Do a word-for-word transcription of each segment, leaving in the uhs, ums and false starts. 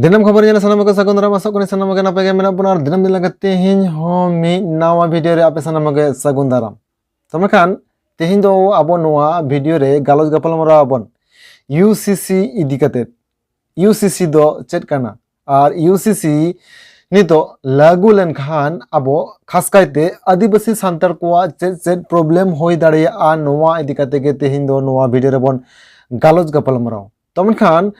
ᱫᱤᱱᱟᱹᱢ ᱠᱷᱚᱵᱚᱨ ᱧᱮᱞ ᱥᱟᱱᱟᱢ ᱠᱚ ᱥᱟᱹᱜᱩᱱ ᱫᱟᱨᱟᱢ᱾ ᱟᱥᱚᱜ ᱠᱟᱹᱱᱟᱹᱧ ᱥᱟᱱᱟᱢ ᱜᱮ ᱱᱟᱯᱟᱭ ᱜᱮ ᱢᱮᱱᱟᱜ ᱵᱚᱱᱟ ᱟᱨ ᱫᱤᱱᱟᱹᱢ ᱫᱤᱱ ᱞᱮᱠᱟ ᱛᱮᱦᱮᱧ ᱦᱚᱸ ᱢᱤᱫ ᱱᱟᱣᱟ ᱵᱷᱤᱰᱤᱭᱳ ᱨᱮ ᱟᱯᱮ ᱥᱟᱱᱟᱢ ᱜᱮ ᱥᱟᱹᱜᱩᱱ ᱫᱟᱨᱟᱢ᱾ ᱛᱚ ᱢᱮᱱᱠᱷᱟᱱ ᱛᱮᱦᱮᱧ ᱫᱚ ᱟᱵᱚ ᱱᱚᱣᱟ ᱵᱷᱤᱰᱤᱭᱳ ᱨᱮ ᱜᱟᱞᱚᱪ ᱜᱟᱯᱟᱞᱢᱟᱨᱟᱣ ᱟᱵᱚᱱ ᱤᱭᱩ ᱥᱤ ᱥᱤ ᱤᱫᱤ ᱠᱟᱛᱮ᱾ ᱤᱭᱩ ᱥᱤ ᱥᱤ ᱫᱚ ᱪᱮᱫ ᱠᱟᱱᱟ ᱟᱨ ᱤᱭᱩ ᱥᱤ ᱥᱤ ᱱᱤᱛᱚᱜ ᱞᱟᱹᱜᱩ ᱞᱮᱱᱠᱷᱟᱱ ᱟᱵᱚ ᱠᱷᱟᱥ ᱠᱟᱭᱛᱮ ᱟᱹᱫᱤᱵᱟᱹᱥᱤ ᱥᱟᱱᱛᱟᱲ ᱠᱚᱣᱟᱜ ᱪᱮᱫ ᱪᱮᱫ ᱯᱨᱚᱵᱞᱮᱢ ᱦᱩᱭ ᱫᱟᱲᱮᱭᱟᱜᱼᱟ, ᱱᱚᱣᱟ ᱤᱫᱤ ᱠᱟᱛᱮ ᱜᱮ ᱛᱮᱦᱮᱧ ᱫᱚ ᱱᱚᱣᱟ ᱵᱷᱤᱰᱤᱭᱳ ᱨᱮᱵᱚᱱ ᱜᱟᱞᱚᱪ ᱜᱟᱯᱟᱞᱢᱟᱨᱟᱣ᱾ ᱛᱚ ᱢᱮᱱᱠᱷᱟᱱ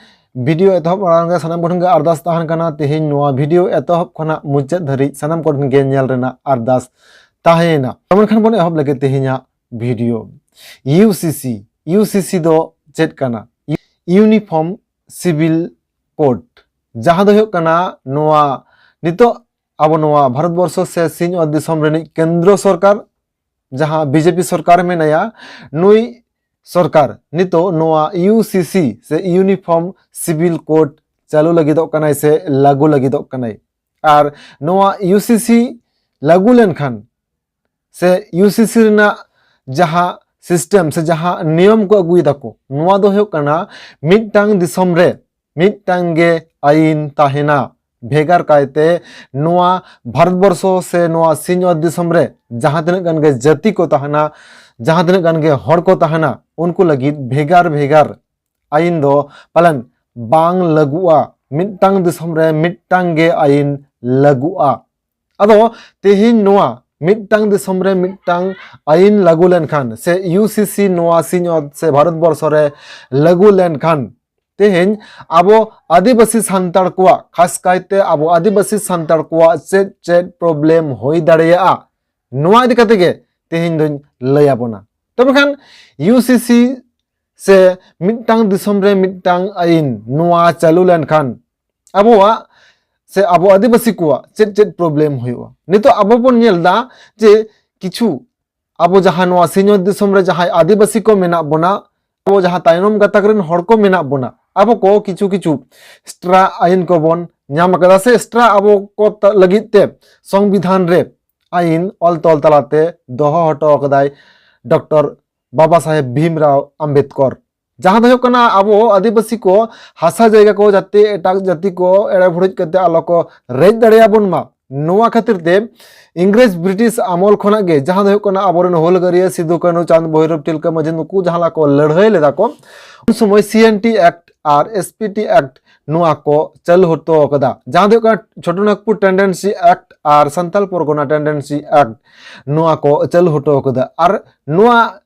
ᱵᱷᱤᱰᱤᱭᱳ ᱮᱛᱚᱦᱚᱵ ᱢᱟᱲᱟᱝ ᱨᱮ ᱥᱟᱱᱟᱢ ᱠᱚᱴᱷᱮᱱ ᱜᱮ ᱟᱨᱫᱟᱥ ᱛᱟᱦᱮᱱ ᱠᱟᱱᱟ, ᱛᱮᱦᱮᱧ ᱱᱚᱣᱟ ᱵᱷᱤᱰᱤᱭᱳ ᱮᱛᱚᱦᱚᱵ ᱠᱷᱚᱱᱟᱜ ᱢᱩᱪᱟᱹᱫ ᱫᱷᱟᱹᱨᱤᱡ ᱥᱟᱱᱟᱢ ᱠᱚᱴᱷᱮᱱ ᱜᱮ ᱧᱮᱞ ᱨᱮᱱᱟᱜ ᱟᱨᱫᱟᱥ ᱛᱟᱦᱮᱸᱭᱮᱱᱟ᱾ ᱛᱚ ᱢᱮᱱᱠᱷᱟᱱ ᱵᱚᱱ ᱮᱦᱚᱵ ᱞᱮᱜᱮ ᱛᱮᱦᱮᱧᱟᱜ ᱵᱷᱤᱰᱤᱭᱳ᱾ ᱤᱭᱩ ᱥᱤ ᱥᱤ, ᱤᱭᱩ ᱥᱤ ᱥᱤ ᱫᱚ ᱪᱮᱫ ᱠᱟᱱᱟ? ᱤᱭᱩᱱᱤᱯᱷᱚᱨᱢ ᱥᱤᱵᱤᱞ ᱠᱳᱰ, ᱡᱟᱦᱟᱸ ᱫᱚ ᱦᱩᱭᱩᱜ ᱠᱟᱱᱟ ᱱᱚᱣᱟ ᱱᱤᱛᱚᱜ ᱟᱵᱚ ᱱᱚᱣᱟ ᱵᱷᱟᱨᱚᱛ ᱵᱚᱨᱥᱚ ᱥᱮ ᱥᱤᱧᱚᱛ ᱫᱤᱥᱚᱢ ᱨᱤᱱᱤᱡ ᱠᱮᱱᱫᱨᱚ ᱥᱚᱨᱠᱟᱨ, ᱡᱟᱦᱟᱸ ᱵᱤ ᱡᱮ ᱯᱤ ᱥᱚᱨᱠᱟᱨ ᱢᱮᱱᱟᱭᱟ, ᱱᱩᱭ ᱥᱚᱨᱠᱟᱨ ᱱᱤᱛᱚᱜ ᱱᱚᱣᱟ ᱤᱭᱩ ᱥᱤ ᱥᱤ ᱥᱮ ᱤᱭᱩᱱᱤᱯᱷᱚᱨᱢ ᱥᱤᱵᱤᱞ ᱠᱳᱰ ᱪᱟᱹᱞᱩ ᱞᱟᱹᱜᱤᱫᱚᱜ ᱠᱟᱱᱟᱭ ᱥᱮ ᱞᱟᱹᱜᱩ ᱞᱟᱹᱜᱤᱫᱚᱜ ᱠᱟᱱᱟᱭ᱾ ᱟᱨ ᱱᱚᱣᱟ ᱤᱭᱩ ᱥᱤ ᱥᱤ ᱞᱟᱹᱜᱩ ᱞᱮᱱᱠᱷᱟᱱ ᱥᱮ ᱤᱭᱩ ᱥᱤ ᱥᱤ ᱨᱮᱱᱟᱜ ᱡᱟᱦᱟᱸ ᱥᱤᱥᱴᱮᱢ ᱥᱮ ᱡᱟᱦᱟᱸ ᱱᱤᱭᱚᱢ ᱠᱚ ᱟᱹᱜᱩᱭ ᱫᱟᱠᱚ, ᱱᱚᱣᱟ ᱫᱚ ᱦᱩᱭᱩᱜ ᱠᱟᱱᱟ ᱢᱤᱫᱴᱟᱝ ᱫᱤᱥᱚᱢ ᱨᱮ ᱢᱤᱫᱴᱟᱝ ᱜᱮ ᱟᱹᱭᱤᱱ ᱛᱟᱦᱮᱱᱟ᱾ ᱵᱷᱮᱜᱟᱨ ᱠᱟᱭᱛᱮ ᱱᱚᱣᱟ ᱵᱷᱟᱨᱚᱛ ᱵᱚᱨᱥᱚ ᱥᱮ ᱱᱚᱣᱟ ᱥᱤᱧᱚᱛ ᱫᱤᱥᱚᱢ ᱨᱮ ᱡᱟᱦᱟᱸ ᱛᱤᱱᱟᱹᱜ ᱜᱟᱱ ᱜᱮ ᱡᱟᱹᱛᱤ ᱠᱚ ᱛᱟᱦᱮᱱᱟ, ᱡᱟᱦᱟᱸ ᱛᱤᱱᱟᱹᱜ ᱜᱟᱱ ᱜᱮ ᱦᱚᱲ ᱠᱚ ᱛᱟᱦᱮᱱᱟ, ᱩᱱᱠᱩ ᱞᱟᱹᱜᱤᱫ ᱵᱷᱮᱜᱟᱨ ᱵᱷᱮᱜᱟᱨ ᱟᱹᱭᱤᱱ ᱫᱚ ᱯᱟᱞᱮᱱ ᱵᱟᱝ ᱞᱟᱹᱜᱩᱜᱼᱟ᱾ ᱢᱤᱫᱴᱟᱝ ᱫᱤᱥᱚᱢ ᱨᱮ ᱢᱤᱫᱴᱟᱝ ᱜᱮ ᱟᱹᱭᱤᱱ ᱞᱟᱹᱜᱩᱜᱼᱟ᱾ ᱟᱫᱚ ᱛᱮᱦᱮᱧ ᱱᱚᱣᱟ ᱢᱤᱫᱴᱟᱝ ᱫᱤᱥᱚᱢ ᱨᱮ ᱢᱤᱫᱴᱟᱝ ᱟᱹᱭᱤᱱ ᱞᱟᱹᱜᱩ ᱞᱮᱱᱠᱷᱟᱱ ᱥᱮ ᱤᱭᱩ ᱥᱤ ᱥᱤ ᱱᱚᱣᱟ ᱥᱤᱧᱚᱛ ᱥᱮ ᱵᱷᱟᱨᱚᱛ ᱵᱚᱨᱥᱚ ᱨᱮ ᱞᱟᱹᱜᱩ ᱞᱮᱱᱠᱷᱟᱱ ᱛᱮᱦᱮᱧ ᱟᱵᱚ ᱟᱹᱫᱤᱵᱟᱹᱥᱤ ᱥᱟᱱᱛᱟᱲ ᱠᱚᱣᱟᱜ, ᱠᱷᱟᱥ ᱠᱟᱭᱛᱮ ᱟᱵᱚ ᱟᱹᱫᱤᱵᱟᱹᱥᱤ ᱥᱟᱱᱛᱟᱲ ᱠᱚᱣᱟᱜ ᱪᱮᱫ ᱪᱮᱫ ᱯᱨᱚᱵᱞᱮᱢ ᱦᱩᱭ ᱫᱟᱲᱮᱭᱟᱜᱼᱟ, ᱱᱚᱣᱟ ᱤᱫᱤ ᱠᱟᱛᱮ ᱜᱮ ᱛᱮᱦᱮᱧ ᱫᱚᱧ ᱞᱟᱹᱭ ᱟᱵᱚᱱᱟ᱾ ᱛᱚᱵᱮ ᱠᱷᱟᱱ ᱤᱭᱩ ᱥᱤ ᱥᱤ ᱥᱮ ᱢᱤᱫᱴᱟᱝ ᱫᱤᱥᱚᱢ ᱨᱮ ᱢᱤᱫᱴᱟᱝ ᱟᱹᱭᱤᱱ ᱱᱚᱣᱟ ᱪᱟᱹᱞᱩ ᱞᱮᱱᱠᱷᱟᱱ ᱟᱵᱚᱣᱟᱜ ᱥᱮ ᱟᱵᱚ ᱟᱹᱫᱤᱵᱟᱹᱥᱤ ᱠᱚᱣᱟᱜ ᱪᱮᱫ ᱪᱮᱫ ᱯᱨᱚᱵᱞᱮᱢ ᱦᱩᱭᱩᱜᱼᱟ? ᱱᱤᱛᱚᱜ ᱟᱵᱚ ᱵᱚᱱ ᱧᱮᱞ ᱮᱫᱟ ᱡᱮ ᱠᱤᱪᱷᱩ ᱟᱵᱚ ᱡᱟᱦᱟᱸ ᱱᱚᱣᱟ ᱥᱤᱧᱚᱛ ᱫᱤᱥᱚᱢ ᱨᱮ ᱡᱟᱦᱟᱸᱭ ᱟᱹᱫᱤᱵᱟᱹᱥᱤ ᱠᱚ ᱢᱮᱱᱟᱜ ᱵᱚᱱᱟ, ᱟᱵᱚ ᱡᱟᱦᱟᱸ ᱛᱟᱭᱱᱚᱢ ᱜᱟᱛᱟᱠ ᱨᱮᱱ ᱦᱚᱲ ᱠᱚ ᱢᱮᱱᱟᱜ ᱵᱚᱱᱟ, ᱟᱵᱚ ᱠᱚ ᱠᱤᱪᱷᱩ ᱠᱤᱪᱷᱩ ᱮᱠᱥᱴᱨᱟ ᱟᱭᱤᱱ ᱠᱚᱵᱚᱱ ᱧᱟᱢ ᱟᱠᱟᱫᱟ ᱥᱮ ᱮᱠᱥᱴᱨᱟ ᱟᱵᱚ ᱠᱚ ᱛᱟ-, ᱞᱟᱹᱜᱤᱫ ᱛᱮ ᱥᱚᱝᱵᱤᱫᱷᱟᱱ ᱨᱮ ᱟᱭᱤᱱ ᱚᱞ ᱛᱚᱞ ᱛᱟᱞᱟᱛᱮ ᱫᱚᱦᱚ ᱦᱚᱴᱚ ᱟᱠᱟᱫᱟᱭ ᱰᱚᱠᱴᱚᱨ ᱵᱟᱵᱟ ᱥᱟᱦᱮᱵᱽ ᱵᱷᱤᱢᱨᱟᱣ ᱟᱢᱵᱮᱫᱠᱚᱨ᱾ ᱡᱟᱦᱟᱸ ᱫᱚ ᱦᱩᱭᱩᱜ ᱠᱟᱱᱟ, ᱟᱵᱚ ᱟᱹᱫᱤᱵᱟᱹᱥᱤ ᱠᱚ ᱦᱟᱥᱟ ᱡᱟᱭᱜᱟ ᱠᱚ ᱡᱟᱛᱮ ᱮᱴᱟᱜ ᱡᱟᱹᱛᱤ ᱠᱚ ᱮᱲᱮ ᱵᱷᱩᱲᱩᱡ ᱠᱟᱛᱮ ᱟᱞᱚ ᱠᱚ ᱨᱮᱡ ᱫᱟᱲᱮᱭᱟᱵᱚᱱ ᱢᱟ, ᱱᱚᱣᱟ ᱠᱷᱟᱹᱛᱤᱨ ᱛᱮ ᱤᱝᱨᱮᱡᱽ ᱵᱨᱤᱴᱤᱥ ᱟᱢᱚᱞ ᱠᱷᱚᱱᱟᱜ ᱜᱮ, ᱡᱟᱦᱟᱸ ᱫᱚ ᱦᱩᱭᱩᱜ ᱠᱟᱱᱟ, ᱟᱵᱚᱨᱮᱱ ᱦᱩᱞᱜᱟᱹᱨᱤᱭᱟᱹ ᱥᱤᱫᱩ, ᱠᱟᱹᱱᱦᱩ, ᱪᱟᱸᱫᱽ, ᱵᱷᱳᱭᱨᱚᱵ, ᱛᱤᱞᱠᱟᱹ ᱢᱟᱹᱡᱷᱤ, ᱱᱩᱠᱩ ᱡᱟᱦᱟᱸ ᱞᱮᱠᱟ ᱠᱚ ᱞᱟᱹᱲᱦᱟᱹᱭ ᱞᱮᱫᱟ ᱠᱚ, ᱩᱱ ᱥᱚᱢᱚᱭ ᱥᱤ ᱮᱱ ᱴᱤ ᱮᱠᱴ ᱟᱨ ᱮᱥ ᱯᱤ ᱴᱤ ᱮᱠᱴ ᱱᱚᱣᱟ ᱠᱚ ᱪᱟᱹᱞᱩ ᱦᱚᱴᱚ ᱠᱟᱫᱟ᱾ ᱡᱟᱦᱟᱸ ᱫᱚ ᱦᱩᱭᱩᱜ ᱠᱟᱱᱟ, ᱪᱷᱳᱴᱳ ᱱᱟᱜᱽᱯᱩᱨ ᱴᱮᱱᱰᱮᱱᱥᱤ ᱮᱠᱴ ᱟᱨ ᱥᱟᱱᱛᱟᱞ ᱯᱚᱨᱜᱚᱱᱟ ᱴᱮᱱᱰᱮᱱᱥᱤ ᱮᱠᱴ, ᱱᱚᱣᱟ ᱠᱚ ᱪᱟᱹᱞᱩ ᱦᱚᱴᱚ ᱠᱟᱫᱟ᱾ ᱟᱨ ᱱᱚᱣᱟ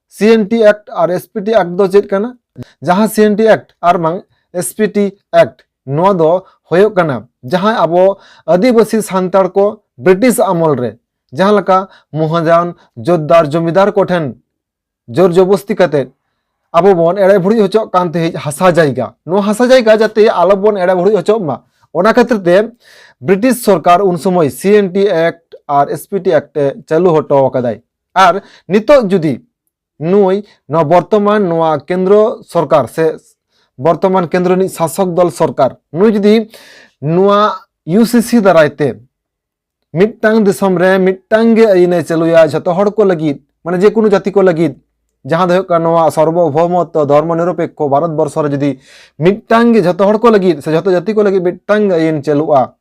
ᱥᱤ ᱮᱱ ᱴᱤ ᱮᱠᱴ ᱟᱨ ᱮᱥ ᱯᱤ ᱴᱤ ᱮᱠᱴ ᱫᱚ ᱪᱮᱫ ᱠᱟᱱᱟ? ᱡᱟᱦᱟᱸ ᱥᱤ ᱮᱱ ᱴᱤ ᱮᱠᱴ ᱟᱨ ᱵᱟᱝ ᱮᱥ ᱯᱤ ᱴᱤ ᱮᱠᱴ, ᱱᱚᱣᱟ ᱫᱚ ᱦᱩᱭᱩᱜ ᱠᱟᱱᱟ, ᱡᱟᱦᱟᱸᱭ ᱟᱵᱚ ᱟᱹᱫᱤᱵᱟᱹᱥᱤ ᱥᱟᱱᱛᱟᱲ ᱠᱚ ᱵᱨᱤᱴᱤᱥ ᱟᱢᱚᱞ ᱨᱮ ᱡᱟᱦᱟᱸ ᱞᱮᱠᱟ ᱢᱚᱦᱟᱡᱚᱱ, ᱡᱳᱛᱫᱟᱨ, ᱡᱚᱢᱤᱫᱟᱨ ᱠᱚᱴᱷᱮᱱ ᱡᱳᱨ ᱡᱚᱵᱚᱥᱛᱤ ᱠᱟᱛᱮ ᱟᱵᱚ ᱵᱚᱱ ᱮᱲᱮ ᱵᱷᱩᱲᱤ ᱦᱚᱪᱚᱜ ᱠᱟᱱ ᱛᱟᱦᱮᱸᱫ ᱦᱟᱥᱟ ᱡᱟᱭᱜᱟ, ᱱᱚᱣᱟ ᱦᱟᱥᱟ ᱡᱟᱭᱜᱟ ᱡᱟᱛᱮ ᱟᱞᱚ ᱵᱚᱱ ᱮᱲᱮ ᱵᱷᱩᱲᱤ ᱦᱚᱪᱚᱜ ᱢᱟ, ᱚᱱᱟ ᱠᱷᱟᱹᱛᱤᱨ ᱛᱮ ᱵᱨᱤᱴᱤᱥ ᱥᱚᱨᱠᱟᱨ ᱩᱱ ᱥᱚᱢᱚᱭ ᱥᱤ ᱮᱱ ᱴᱤ ᱮᱠᱴ ᱟᱨ ᱮᱥ ᱯᱤ ᱴᱤ ᱮᱠᱴ ᱮ ᱪᱟᱹᱞᱩ ᱦᱚᱴᱚ ᱟᱠᱟᱫᱟᱭ᱾ ᱟᱨ ᱱᱤᱛᱚᱜ ᱡᱩᱫᱤ ᱱᱩᱭ ᱱᱚᱣᱟ ᱵᱚᱨᱛᱚᱢᱟᱱ ᱱᱚᱣᱟ ᱠᱮᱱᱫᱨᱚ ᱥᱚᱨᱠᱟᱨ ᱥᱮ ᱵᱚᱨᱛᱚᱢᱟᱱ ᱠᱮᱱᱫᱨᱚ ᱨᱤᱱᱤᱡ ᱥᱟᱥᱚᱠ ᱫᱚᱞ ᱥᱚᱨᱠᱟᱨ, ᱱᱩᱭ ᱡᱩᱫᱤ ᱱᱚᱣᱟ ᱤᱭᱩ ᱥᱤ ᱥᱤ ᱫᱟᱨᱟᱭ ᱛᱮ ᱢᱤᱫᱴᱟᱝ ᱫᱤᱥᱚᱢ ᱨᱮ ᱢᱤᱫᱴᱟᱝ ᱜᱮ ᱟᱹᱭᱤᱱ ᱮ ᱪᱟᱹᱞᱩᱭᱟ ᱡᱷᱚᱛᱚ ᱦᱚᱲ ᱠᱚ ᱞᱟᱹᱜᱤᱫ, ᱢᱟᱱᱮ ᱡᱮ ᱠᱳᱱᱳ ᱡᱟᱹᱛᱤ ᱠᱚ ᱞᱟᱹᱜᱤᱫ, ᱡᱟᱦᱟᱸ ᱫᱚ ᱦᱩᱭᱩᱜ ᱠᱟᱱᱟ ᱱᱚᱣᱟ ᱥᱚᱨᱵᱚᱵᱷᱳᱣᱢᱚᱛᱛᱚ ᱫᱷᱚᱨᱢᱚ ᱱᱤᱨᱚᱯᱮᱠᱠᱷᱚ ᱵᱷᱟᱨᱚᱛ ᱵᱚᱨᱥᱚ ᱨᱮ ᱡᱩᱫᱤ ᱢᱤᱫᱴᱟᱝ ᱜᱮ ᱡᱷᱚᱛᱚ ᱦᱚᱲ ᱠᱚ ᱞᱟᱹᱜᱤᱫ ᱥᱮ ᱡᱷᱚᱛᱚ ᱡᱟᱹᱛᱤ ᱠᱚ ᱞᱟᱹᱜᱤᱫ ᱢᱤᱫᱴᱟᱝ ᱜᱮ ᱟᱹᱭᱤᱱ ᱪᱟᱹᱞᱩᱜᱼᱟ,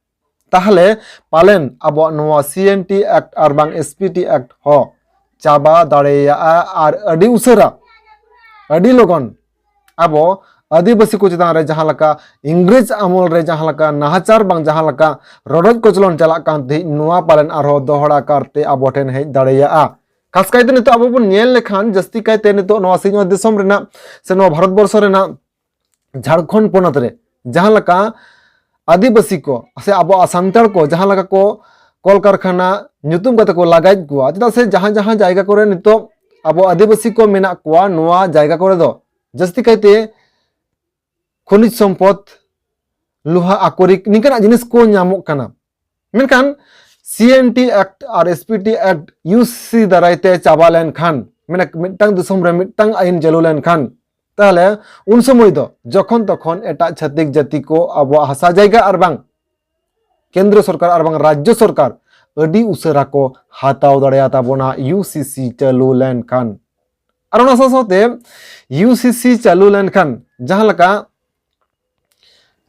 ᱛᱟᱦᱞᱮ ᱯᱟᱞᱮᱱ ᱟᱵᱚᱣᱟᱜ ᱱᱚᱣᱟ ᱥᱤ ᱮᱱ ᱴᱤ ᱮᱠᱴ ᱟᱨ ᱵᱟᱝ ᱮᱥ ᱯᱤ ᱴᱤ ᱮᱠᱴ ᱦᱚᱸ ᱪᱟᱵᱟ ᱫᱟᱲᱮᱭᱟᱜᱼᱟ᱾ ᱟᱨ ᱟᱹᱰᱤ ᱩᱥᱟᱹᱨᱟ, ᱟᱹᱰᱤ ᱞᱚᱜᱚᱱ ᱟᱵᱚ ᱟᱹᱫᱤᱵᱟᱹᱥᱤ ᱠᱚ ᱪᱮᱛᱟᱱ ᱨᱮ ᱡᱟᱦᱟᱸ ᱞᱮᱠᱟ ᱤᱝᱨᱮᱡᱽ ᱟᱢᱚᱞ ᱨᱮ ᱡᱟᱦᱟᱸ ᱞᱮᱠᱟ ᱱᱟᱦᱟᱪᱟᱨ ᱵᱟᱝ ᱡᱟᱦᱟᱸ ᱞᱮᱠᱟ ᱨᱚᱰᱚᱡ ᱠᱚᱪᱞᱚᱱ ᱪᱟᱞᱟᱜ ᱠᱟᱱ ᱛᱟᱦᱮᱸᱫ, ᱱᱚᱣᱟ ᱯᱟᱞᱮᱱ ᱟᱨᱦᱚᱸ ᱫᱚᱦᱲᱟ ᱠᱟᱨᱛᱮ ᱟᱵᱚ ᱴᱷᱮᱱ ᱦᱮᱡ ᱫᱟᱲᱮᱭᱟᱜᱼᱟ᱾ ᱠᱷᱟᱥ ᱠᱟᱭᱛᱮ ᱱᱤᱛᱚᱜ ᱟᱵᱚ ᱵᱚᱱ ᱧᱮᱞ ᱞᱮᱠᱷᱟᱱ, ᱡᱟᱹᱥᱛᱤ ᱠᱟᱭᱛᱮ ᱱᱤᱛᱚᱜ ᱱᱚᱣᱟ ᱥᱤᱧᱚᱛ ᱫᱤᱥᱚᱢ ᱨᱮᱱᱟᱜ ᱥᱮ ᱱᱚᱣᱟ ᱵᱷᱟᱨᱚᱛ ᱵᱚᱨᱥᱚ ᱨᱮᱱᱟᱜ ᱡᱷᱟᱲᱠᱷᱚᱸᱰ ᱯᱚᱱᱚᱛ ᱨᱮ ᱡᱟᱦᱟᱸ ᱞᱮᱠᱟ ᱟᱹᱫᱤᱵᱟᱹᱥᱤ ᱠᱚ ᱥᱮ ᱟᱵᱚ ᱥᱟᱱᱛᱟᱲ ᱠᱚ ᱡᱟᱦᱟᱸ ᱞᱮᱠᱟ ᱠᱚ ᱠᱚᱞᱠᱟᱨᱠᱷᱟᱱᱟ ᱧᱩᱛᱩᱢ ᱠᱟᱛᱮ ᱠᱚ ᱞᱟᱜᱟᱭᱮᱫ ᱠᱚᱣᱟ, ᱪᱮᱫᱟᱜ ᱥᱮ ᱡᱟᱦᱟᱸ ᱡᱟᱦᱟᱸ ᱡᱟᱭᱜᱟ ᱠᱚᱨᱮ ᱱᱤᱛᱚᱜ ᱟᱵᱚ ᱟᱹᱫᱤᱵᱟᱹᱥᱤ ᱠᱚ ᱢᱮᱱᱟᱜ ᱠᱚᱣᱟ, ᱱᱚᱣᱟ ᱡᱟᱭᱜᱟ ᱠᱚᱨᱮ ᱫᱚ ᱡᱟᱹᱥᱛᱤ ᱠᱟᱭᱛᱮ ᱠᱷᱚᱱᱤᱡᱽ ᱥᱚᱢᱯᱚᱫ, ᱞᱳᱦᱟ, ᱟᱠᱚᱨᱤᱠ, ᱱᱤᱝᱠᱟᱱᱟᱜ ᱡᱤᱱᱤᱥ ᱠᱚ ᱧᱟᱢᱚᱜ ᱠᱟᱱᱟ᱾ ᱢᱮᱱᱠᱷᱟᱱ ᱥᱤ ᱮᱱ ᱴᱤ ᱮᱠᱴ ᱟᱨ ᱮᱥ ᱯᱤ ᱴᱤ ᱮᱠᱴ ᱤᱭᱩ ᱥᱤ ᱫᱟᱨᱟᱭ ᱛᱮ ᱪᱟᱵᱟ ᱞᱮᱱᱠᱷᱟᱱ, ᱢᱟᱱᱮ ᱢᱤᱫᱴᱟᱝ ᱫᱤᱥᱚᱢ ᱨᱮ ᱢᱤᱫᱴᱟᱝ ᱟᱹᱭᱤᱱ ᱪᱟᱹᱞᱩ ᱞᱮᱱᱠᱷᱟᱱ, ᱛᱟᱦᱞᱮ ᱩᱱ ᱥᱚᱢᱚᱭ ᱫᱚ ᱡᱚᱠᱷᱚᱱ ᱛᱚᱠᱷᱚᱱ ᱮᱴᱟᱜ ᱪᱷᱟᱹᱛᱤᱠ ᱡᱟᱹᱛᱤ ᱠᱚ ᱟᱵᱚᱣᱟᱜ ᱦᱟᱥᱟ ᱡᱟᱭᱜᱟ ᱟᱨ ᱵᱟᱝ ᱠᱮᱱᱫᱨᱚ ᱥᱚᱨᱠᱟᱨ ᱟᱨ ᱵᱟᱝ ᱨᱟᱡᱽᱡᱚ ᱥᱚᱨᱠᱟᱨ ᱟᱹᱰᱤ ᱩᱥᱟᱹᱨᱟ ᱠᱚ ᱦᱟᱛᱟᱣ ᱫᱟᱲᱮᱭᱟᱛᱟ ᱵᱚᱱᱟ ᱤᱭᱩ ᱥᱤ ᱥᱤ ᱪᱟᱹᱞᱩ ᱞᱮᱱᱠᱷᱟᱱ᱾ ᱟᱨ ᱚᱱᱟ ᱥᱟᱶ ᱥᱟᱶᱛᱮ ᱤᱭᱩ ᱥᱤ ᱥᱤ ᱪᱟᱹᱞᱩ ᱞᱮᱱᱠᱷᱟᱱ, ᱡᱟᱦᱟᱸ ᱞᱮᱠᱟ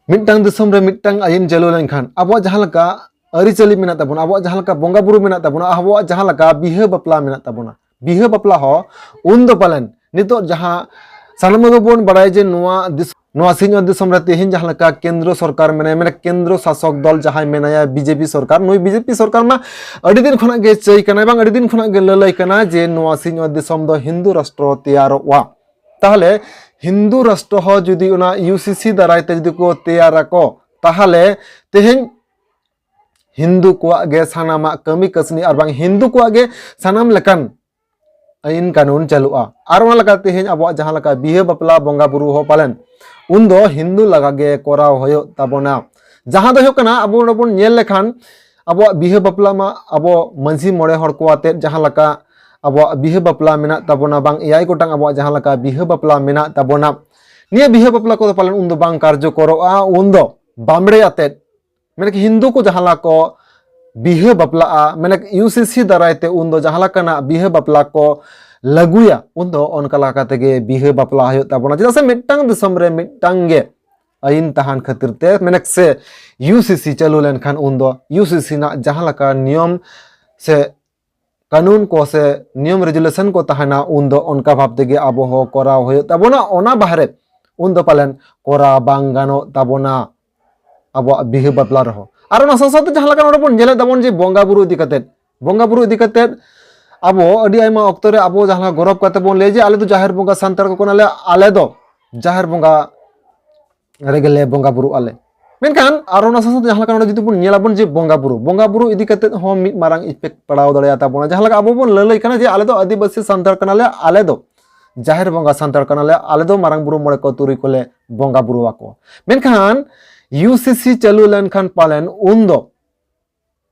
ᱢᱤᱫᱴᱟᱝ ᱫᱤᱥᱚᱢ ᱨᱮ ᱢᱤᱫᱴᱟᱝ ᱟᱹᱭᱤᱱ ᱪᱟᱹᱞᱩ ᱞᱮᱱᱠᱷᱟᱱ, ᱟᱵᱚᱣᱟᱜ ᱡᱟᱦᱟᱸ ᱞᱮᱠᱟ ᱟᱹᱨᱤᱪᱟᱹᱞᱤ ᱢᱮᱱᱟᱜ ᱛᱟᱵᱚᱱᱟ, ᱟᱵᱚᱣᱟᱜ ᱡᱟᱦᱟᱸ ᱞᱮᱠᱟ ᱵᱚᱸᱜᱟ ᱵᱩᱨᱩ ᱢᱮᱱᱟᱜ ᱛᱟᱵᱚᱱᱟ, ᱟᱵᱚᱣᱟᱜ ᱡᱟᱦᱟᱸ ᱞᱮᱠᱟ ᱵᱤᱦᱟᱹ ᱵᱟᱯᱞᱟ ᱢᱮᱱᱟᱜ ᱛᱟᱵᱚᱱᱟ, ᱵᱤᱦᱟᱹ ᱵᱟᱯᱞᱟ ᱦᱚᱸ ᱩᱱ ᱫᱚ ᱯᱟᱞᱮᱱ ᱱᱤᱛᱚᱜ ᱡᱟᱦᱟᱸ ᱥᱟᱱᱟᱢ ᱜᱮᱵᱚᱱ ᱵᱟᱲᱟᱭᱟ ᱡᱮ ᱱᱚᱣᱟ ᱫᱤᱥ-, ᱱᱚᱣᱟ ᱥᱤᱧᱚᱛ ᱫᱤᱥᱚᱢ ᱨᱮ ᱛᱮᱦᱮᱧ ᱡᱟᱦᱟᱸ ᱞᱮᱠᱟ ᱠᱮᱱᱫᱨᱚ ᱥᱚᱨᱠᱟᱨ ᱢᱮᱱᱟᱭᱟ, ᱢᱟᱱᱮ ᱠᱮᱱᱫᱨᱚ ᱥᱟᱥᱚᱠ ᱫᱚᱞ ᱡᱟᱦᱟᱸᱭ ᱢᱮᱱᱟᱭᱟ, ᱵᱤ ᱡᱮ ᱯᱤ ᱥᱚᱨᱠᱟᱨ, ᱱᱩᱭ ᱵᱤ ᱡᱮ ᱯᱤ ᱥᱚᱨᱠᱟᱨ ᱢᱟ ᱟᱹᱰᱤ ᱫᱤᱱ ᱠᱷᱚᱱᱟᱜ ᱜᱮ ᱪᱟᱹᱭ ᱠᱟᱱᱟᱭ, ᱵᱟᱝ ᱟᱹᱰᱤ ᱫᱤᱱ ᱠᱷᱚᱱᱟᱜ ᱜᱮ ᱞᱟᱹᱞᱟᱹᱭ ᱠᱟᱱᱟ ᱡᱮ ᱱᱚᱣᱟ ᱥᱤᱧᱚᱛ ᱫᱤᱥᱚᱢ ᱫᱚ ᱦᱤᱱᱫᱩ ᱨᱟᱥᱴᱨᱚ ᱛᱮᱭᱟᱨᱚᱜᱼᱟ᱾ ᱛᱟᱦᱚᱞᱮ ᱦᱤᱱᱫᱩ ᱨᱟᱥᱴᱨᱚ ᱦᱚᱸ ᱡᱩᱫᱤ ᱚᱱᱟ ᱤᱭᱩ ᱥᱤ ᱥᱤ ᱫᱟᱨᱟᱭ ᱛᱮ ᱡᱩᱫᱤ ᱠᱚ ᱛᱮᱭᱟᱨᱟᱠᱚ, ᱛᱟᱦᱚᱞᱮ ᱛᱮᱦᱮᱧ ᱦᱤᱱᱫᱩ ᱠᱚᱣᱟᱜ ᱜᱮ ᱥᱟᱱᱟᱢᱟᱜ ᱠᱟᱹᱢᱤ ᱠᱟᱹᱥᱱᱤ ᱟᱨ ᱵᱟᱝ ᱦᱤᱱᱫᱩ ᱠᱚᱣᱟᱜ ᱜᱮ ᱥᱟᱱᱟᱢ ᱞᱮᱠᱟᱱ ᱟᱹᱭᱤᱱ ᱠᱟᱹᱱᱩᱱ ᱪᱟᱹᱞᱩᱜᱼᱟ᱾ ᱟᱨ ᱚᱱᱟ ᱞᱮᱠᱟᱛᱮ ᱛᱮᱦᱮᱧ ᱟᱵᱚᱣᱟᱜ ᱡᱟᱦᱟᱸ ᱞᱮᱠᱟ ᱵᱤᱦᱟᱹ ᱵᱟᱯᱞᱟ ᱵᱚᱸᱜᱟ ᱵᱩᱨᱩ ᱦᱚᱸ ᱯᱟᱞᱮᱱ ᱩᱱᱫᱚ ᱦᱤᱱᱫᱩ ᱞᱟᱜᱟ ᱜᱮ ᱠᱚᱨᱟᱣ ᱦᱩᱭᱩᱜ ᱛᱟᱵᱚᱱᱟ᱾ ᱡᱟᱦᱟᱸ ᱫᱚ ᱦᱩᱭᱩᱜ ᱠᱟᱱᱟ, ᱟᱵᱚ ᱱᱚᱰᱮ ᱵᱚᱱ ᱧᱮᱞ ᱞᱮᱠᱷᱟᱱ ᱟᱵᱚᱣᱟᱜ ᱵᱤᱦᱟᱹ ᱵᱟᱯᱞᱟ ᱢᱟ ᱟᱵᱚ ᱢᱟᱹᱡᱷᱤ ᱢᱚᱬᱮ ᱦᱚᱲ ᱠᱚ ᱟᱛᱮᱫ ᱡᱟᱦᱟᱸ ᱞᱮᱠᱟ ᱟᱵᱚᱣᱟᱜ ᱵᱤᱦᱟᱹ ᱵᱟᱯᱞᱟ ᱢᱮᱱᱟᱜ ᱛᱟᱵᱚᱱᱟ, ᱵᱟᱝ ᱮᱭᱟᱭ ᱜᱚᱴᱟᱝ ᱟᱵᱚᱣᱟᱜ ᱡᱟᱦᱟᱸ ᱞᱮᱠᱟ ᱵᱤᱦᱟᱹ ᱵᱟᱯᱞᱟ ᱢᱮᱱᱟᱜ ᱛᱟᱵᱚᱱᱟ, ᱱᱤᱭᱟᱹ ᱵᱤᱦᱟᱹ ᱵᱟᱯᱞᱟ ᱠᱚᱫᱚ ᱯᱟᱞᱮᱱ ᱩᱱᱫᱚ ᱵᱟᱝ ᱠᱟᱨᱡᱚᱠᱚᱨᱚᱜᱼᱟ᱾ ᱩᱱᱫᱚ ᱵᱟᱢᱲᱮ ᱟᱛᱮᱫ, ᱢᱟᱱᱮ ᱠᱤ ᱦᱤᱱᱫᱩ ᱠᱚ ᱡᱟᱦᱟᱸ ᱞᱮᱠᱟ ᱠᱚ ᱵᱤᱦᱟᱹ ᱵᱟᱯᱞᱟᱜᱼᱟ, ᱢᱟᱱᱮ ᱤᱭᱩ ᱥᱤ ᱥᱤ ᱫᱟᱨᱟᱭ ᱛᱮ ᱩᱱᱫᱚ ᱡᱟᱦᱟᱸ ᱞᱮᱠᱟᱱᱟᱜ ᱵᱤᱦᱟᱹ ᱵᱟᱯᱞᱟ ᱠᱚ ᱞᱟᱹᱜᱩᱭᱟ, ᱩᱱᱫᱚ ᱚᱱᱠᱟ ᱞᱮᱠᱟ ᱛᱮᱜᱮ ᱵᱤᱦᱟᱹ ᱵᱟᱯᱞᱟ ᱦᱩᱭᱩᱜ ᱛᱟᱵᱚᱱᱟ᱾ ᱪᱮᱫᱟᱜ ᱥᱮ ᱢᱤᱫᱴᱟᱝ ᱫᱤᱥᱚᱢ ᱨᱮ ᱢᱤᱫᱴᱟᱝ ᱜᱮ ᱟᱹᱭᱤᱱ ᱛᱟᱦᱮᱱ ᱠᱷᱟᱹᱛᱤᱨ ᱛᱮ, ᱢᱟᱱᱮ ᱥᱮ ᱤᱭᱩ ᱥᱤ ᱥᱤ ᱪᱟᱹᱞᱩ ᱞᱮᱱᱠᱷᱟᱱ ᱩᱱᱫᱚ ᱤᱭᱩ ᱥᱤ ᱥᱤ ᱨᱮᱱᱟᱜ ᱡᱟᱦᱟᱸ ᱞᱮᱠᱟ ᱱᱤᱭᱚᱢ ᱥᱮ ᱠᱟᱹᱱᱩᱱ ᱠᱚ ᱥᱮ ᱱᱤᱭᱚᱢ ᱨᱮᱡᱩᱞᱮᱥᱚᱱ ᱠᱚ ᱛᱟᱦᱮᱱᱟ, ᱩᱱᱫᱚ ᱚᱱᱠᱟ ᱵᱷᱟᱵ ᱛᱮᱜᱮ ᱟᱵᱚ ᱦᱚᱸ ᱠᱚᱨᱟᱣ ᱦᱩᱭᱩᱜ ᱛᱟᱵᱚᱱᱟ᱾ ᱚᱱᱟ ᱵᱟᱦᱨᱮ ᱩᱱᱫᱚ ᱯᱟᱞᱮᱱ ᱠᱚᱨᱟᱣ ᱵᱟᱝ ᱜᱟᱱᱚᱜ ᱛᱟᱵᱚᱱᱟ ᱟᱵᱚᱣᱟᱜ ᱵᱤᱦᱟᱹ ᱵᱟᱯᱞᱟ ᱨᱮᱦᱚᱸ᱾ ᱟᱨ ᱚᱱᱟ ᱥᱟᱶ ᱥᱟᱶᱛᱮ ᱡᱟᱦᱟᱸ ᱞᱮᱠᱟ ᱱᱚᱰᱮ ᱵᱚᱱ ᱧᱮᱞᱮᱫ ᱛᱟᱵᱚᱱ ᱡᱮ ᱵᱚᱸᱜᱟ ᱵᱩᱨᱩ ᱤᱫᱤ ᱠᱟᱛᱮᱫ, ᱵᱚᱸᱜᱟ ᱵᱩᱨᱩ ᱤᱫᱤ ᱠᱟᱛᱮᱫ ᱟᱵᱚ ᱟᱹᱰᱤ ᱟᱭᱢᱟ ᱚᱠᱛᱚ ᱨᱮ ᱟᱵᱚ ᱡᱟᱦᱟᱸ ᱞᱮᱠᱟ ᱜᱚᱨᱚᱵ ᱠᱟᱛᱮ ᱵᱚᱱ ᱞᱟᱹᱭᱟ ᱡᱮ ᱟᱞᱮ ᱫᱚ ᱡᱟᱦᱮᱨ ᱵᱚᱸᱜᱟ ᱥᱟᱱᱛᱟᱲ ᱠᱚ ᱠᱟᱱᱟᱞᱮ, ᱟᱞᱮ ᱫᱚ ᱡᱟᱦᱮᱨ ᱵᱚᱸᱜᱟ ᱨᱮᱜᱮ ᱞᱮ ᱵᱚᱸᱜᱟ ᱵᱩᱨᱩᱜ ᱟᱞᱮ᱾ ᱢᱮᱱᱠᱷᱟᱱ ᱟᱨ ᱚᱱᱟ ᱥᱟᱶ ᱥᱟᱶᱛᱮ ᱡᱟᱦᱟᱸ ᱞᱮᱠᱟ ᱱᱚᱰᱮ ᱡᱩᱫᱤ ᱵᱚᱱ ᱧᱮᱞᱟᱵᱚᱱ ᱡᱮ ᱵᱚᱸᱜᱟ ᱵᱩᱨᱩ, ᱵᱚᱸᱜᱟ ᱵᱩᱨᱩ ᱤᱫᱤ ᱠᱟᱛᱮᱫ ᱦᱚᱸ ᱢᱤᱫ ᱢᱟᱨᱟᱝ ᱤᱯᱷᱮᱠᱴ ᱯᱟᱲᱟᱣ ᱫᱟᱲᱮᱭᱟᱜ ᱛᱟᱵᱚᱱᱟ᱾ ᱡᱟᱦᱟᱸ ᱞᱮᱠᱟ ᱟᱵᱚ ᱵᱚᱱ ᱞᱟᱹᱞᱟᱹᱭ ᱠᱟᱱᱟ ᱡᱮ ᱟᱞᱮ ᱫᱚ ᱟᱹᱫᱤᱵᱟᱹᱥᱤ ᱥᱟᱱᱛᱟᱲ ᱠᱟᱱᱟᱞᱮ, ᱟᱞᱮ ᱫᱚ ᱡᱟᱦᱮᱨ ᱵᱚᱸᱜᱟ ᱥᱟᱱᱛᱟᱲ ᱠᱟᱱᱟᱞᱮ, ᱟᱞᱮ ᱫᱚ ᱢᱟᱨᱟᱝ ᱵᱩᱨᱩ ᱢᱚᱬᱮ ᱠᱚ ᱛᱩᱨᱩᱭ ᱠᱚᱞᱮ ᱵᱚᱸᱜᱟ ᱵᱩᱨᱩ ᱟᱠᱚᱣᱟ᱾ ᱢᱮᱱᱠᱷᱟᱱ ᱤᱭᱩ ᱥᱤ ᱥᱤ ᱪᱟᱹᱞᱩ ᱞᱮᱱᱠᱷᱟᱱ ᱯᱟᱞᱮᱱ ᱩᱱᱫᱚ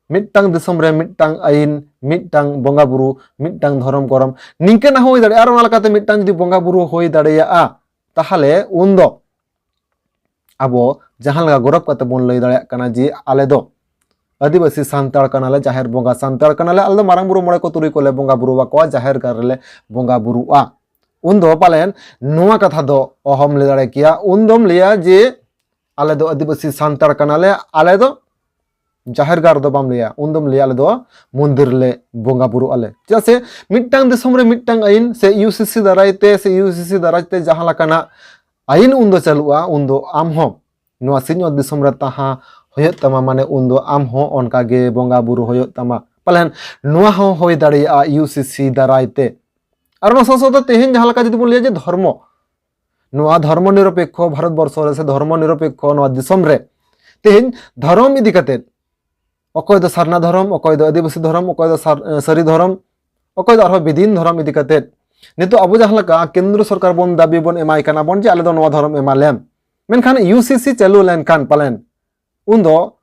ᱢᱤᱫᱴᱟᱝ ᱫᱤᱥᱚᱢ ᱨᱮ ᱢᱤᱫᱴᱟᱝ ᱟᱹᱭᱤᱱ, ᱢᱤᱫᱴᱟᱝ ᱵᱚᱸᱜᱟ ᱵᱩᱨᱩ, ᱢᱤᱫᱴᱟᱝ ᱫᱷᱚᱨᱚᱢ ᱠᱚᱨᱚᱢ, ᱱᱤᱝᱠᱟᱹᱱᱟᱜ ᱦᱚᱸ ᱦᱩᱭ ᱫᱟᱲᱮᱭᱟᱜᱼᱟ᱾ ᱟᱨ ᱚᱱᱟ ᱞᱮᱠᱟᱛᱮ ᱢᱤᱫᱴᱟᱝ ᱡᱩᱫᱤ ᱵᱚᱸᱜᱟ ᱵᱩᱨᱩ ᱦᱩᱭ ᱫᱟᱲᱮᱭᱟᱜᱼᱟ, ᱛᱟᱦᱚᱞᱮ ᱩᱱᱫᱚ ᱟᱵᱚ ᱡᱟᱦᱟᱸ ᱞᱮᱠᱟ ᱜᱚᱨᱚᱵ ᱠᱟᱛᱮ ᱵᱚᱱ ᱞᱟᱹᱭ ᱫᱟᱲᱮᱭᱟᱜ ᱠᱟᱱᱟ ᱡᱮ ᱟᱞᱮ ᱫᱚ ᱟᱹᱫᱤᱵᱟᱹᱥᱤ ᱥᱟᱱᱛᱟᱲ ᱠᱟᱱᱟᱞᱮ, ᱡᱟᱦᱮᱨ ᱵᱚᱸᱜᱟ ᱥᱟᱱᱛᱟᱲ ᱠᱟᱱᱟᱞᱮ, ᱟᱞᱮ ᱫᱚ ᱢᱟᱨᱟᱝ ᱵᱩᱨᱩ ᱢᱚᱬᱮ ᱠᱚ ᱛᱩᱨᱩᱭ ᱠᱚᱞᱮ ᱵᱚᱸᱜᱟ ᱵᱩᱨᱩ ᱟᱠᱚᱣᱟ, ᱡᱟᱦᱮᱨ ᱜᱟᱲ ᱨᱮᱞᱮ ᱵᱚᱸᱜᱟ ᱵᱩᱨᱩᱜᱼᱟ᱾ ᱩᱱᱫᱚ ᱯᱟᱞᱮᱱ ᱱᱚᱣᱟ ᱠᱟᱛᱷᱟ ᱫᱚ ᱚᱦᱚᱢ ᱞᱟᱹᱭ ᱫᱟᱲᱮ ᱠᱮᱭᱟ᱾ ᱩᱱᱫᱚᱢ ᱞᱟᱹᱭᱟ ᱡᱮ ᱟᱞᱮ ᱫᱚ ᱟᱹᱫᱤᱵᱟᱹᱥᱤ ᱥᱟᱱᱛᱟᱲ ᱠᱟᱱᱟᱞᱮ, ᱟᱞᱮ ᱫᱚ ᱡᱟᱦᱮᱨ ᱜᱟᱲ ᱨᱮᱫᱚ ᱵᱟᱢ ᱞᱟᱹᱭᱟ, ᱩᱱᱫᱚᱢ ᱞᱟᱹᱭᱟ ᱟᱞᱮ ᱫᱚ ᱢᱚᱱᱫᱤᱨ ᱨᱮᱞᱮ ᱵᱚᱸᱜᱟ ᱵᱩᱨᱩᱜ ᱟᱞᱮ᱾ ᱪᱮᱫᱟᱜ ᱥᱮ ᱢᱤᱫᱴᱟᱝ ᱫᱤᱥᱚᱢ ᱨᱮ ᱢᱤᱫᱴᱟᱝ ᱟᱹᱭᱤᱱ ᱥᱮ ᱤᱭᱩ ᱥᱤ ᱥᱤ ᱫᱟᱨᱟᱭ ᱛᱮ ᱥᱮ ᱤᱭᱩ ᱥᱤ ᱥᱤ ᱫᱟᱨᱟᱭ ᱛᱮ ᱡᱟᱦᱟᱸ ᱞᱮᱠᱟᱱᱟᱜ ᱟᱹᱭᱤᱱ ᱩᱱᱫᱚ ᱪᱟᱹᱞᱩᱜᱼᱟ, ᱩᱱᱫᱚ ᱟᱢ ᱦᱚᱸ ᱱᱚᱣᱟ ᱥᱤᱧᱚᱛ ᱫᱤᱥᱚᱢ ᱨᱮ ᱛᱟᱦᱮᱸ ᱦᱩᱭᱩᱜ ᱛᱟᱢᱟ, ᱢᱟᱱᱮ ᱩᱱᱫᱚ ᱟᱢ ᱦᱚᱸ ᱚᱱᱠᱟ ᱜᱮ ᱵᱚᱸᱜᱟ ᱵᱩᱨᱩ ᱦᱩᱭᱩᱜ ᱛᱟᱢᱟ᱾ ᱯᱟᱞᱮᱱ ᱱᱚᱣᱟ ᱦᱚᱸ ᱦᱩᱭ ᱫᱟᱲᱮᱭᱟᱜᱼᱟ ᱤᱭᱩ ᱥᱤ ᱥᱤ ᱫᱟᱨᱟᱭ ᱛᱮ᱾ ᱟᱨ ᱚᱱᱟ ᱥᱟᱶ ᱥᱟᱶᱛᱮ ᱛᱮᱦᱮᱧ ᱡᱟᱦᱟᱸ ᱞᱮᱠᱟ ᱡᱩᱫᱤ ᱵᱚᱱ ᱞᱟᱹᱭᱟ ᱡᱮ ᱫᱷᱚᱨᱢᱚ, ᱱᱚᱣᱟ ᱫᱷᱚᱨᱢᱚ ᱱᱤᱨᱚᱯᱮᱠᱠᱷᱚ ᱵᱷᱟᱨᱚᱛ ᱵᱚᱨᱥᱚ ᱨᱮ ᱥᱮ ᱫᱷᱚᱨᱢᱚ ᱱᱤᱨᱚᱯᱮᱠᱠᱷᱚ ᱱᱚᱣᱟ ᱫᱤᱥᱚᱢ ᱨᱮ ᱛᱮᱦᱮᱧ ᱫᱷᱚᱨᱚᱢ ᱤᱫᱤ ᱠᱟᱛᱮᱫ, ᱚᱠᱚᱭ ᱫᱚ ᱥᱟᱨᱱᱟ ᱫᱷᱚᱨᱚᱢ, ᱚᱠᱚᱭ ᱫᱚ ᱟᱹᱫᱤᱵᱟᱹᱥᱤ ᱫᱷᱚᱨᱚᱢ, ᱚᱠᱚᱭ ᱫᱚ ᱥᱟᱨ-, ᱥᱟᱹᱨᱤ ᱫᱷᱚᱨᱚᱢ, ᱚᱠᱚᱭ ᱫᱚ ᱟᱨᱦᱚᱸ ᱵᱤᱫᱤᱱ ᱫᱷᱚᱨᱚᱢ ᱤᱫᱤ ᱠᱟᱛᱮᱫ ᱱᱤᱛᱚᱜ ᱟᱵᱚ ᱡᱟᱦᱟᱸ ᱞᱮᱠᱟ ᱠᱮᱱᱫᱨᱚ ᱥᱚᱨᱠᱟᱨ ᱵᱚᱱ ᱫᱟᱹᱵᱤ ᱵᱚᱱ ᱮᱢᱟᱭ ᱠᱟᱱᱟ ᱵᱚᱱ ᱡᱮ ᱟᱞᱮ ᱫᱚ ᱱᱚᱣᱟ ᱫᱷᱚᱨᱚᱢ ᱮᱢᱟ ᱞᱮᱢ, ᱢᱮᱱᱠᱷᱟᱱ ᱤᱭᱩ ᱥᱤ ᱥᱤ ᱪᱟᱹᱞᱩ ᱞᱮᱱᱠᱷᱟᱱ ᱯᱟᱞᱮᱱ ᱩᱱᱫᱚ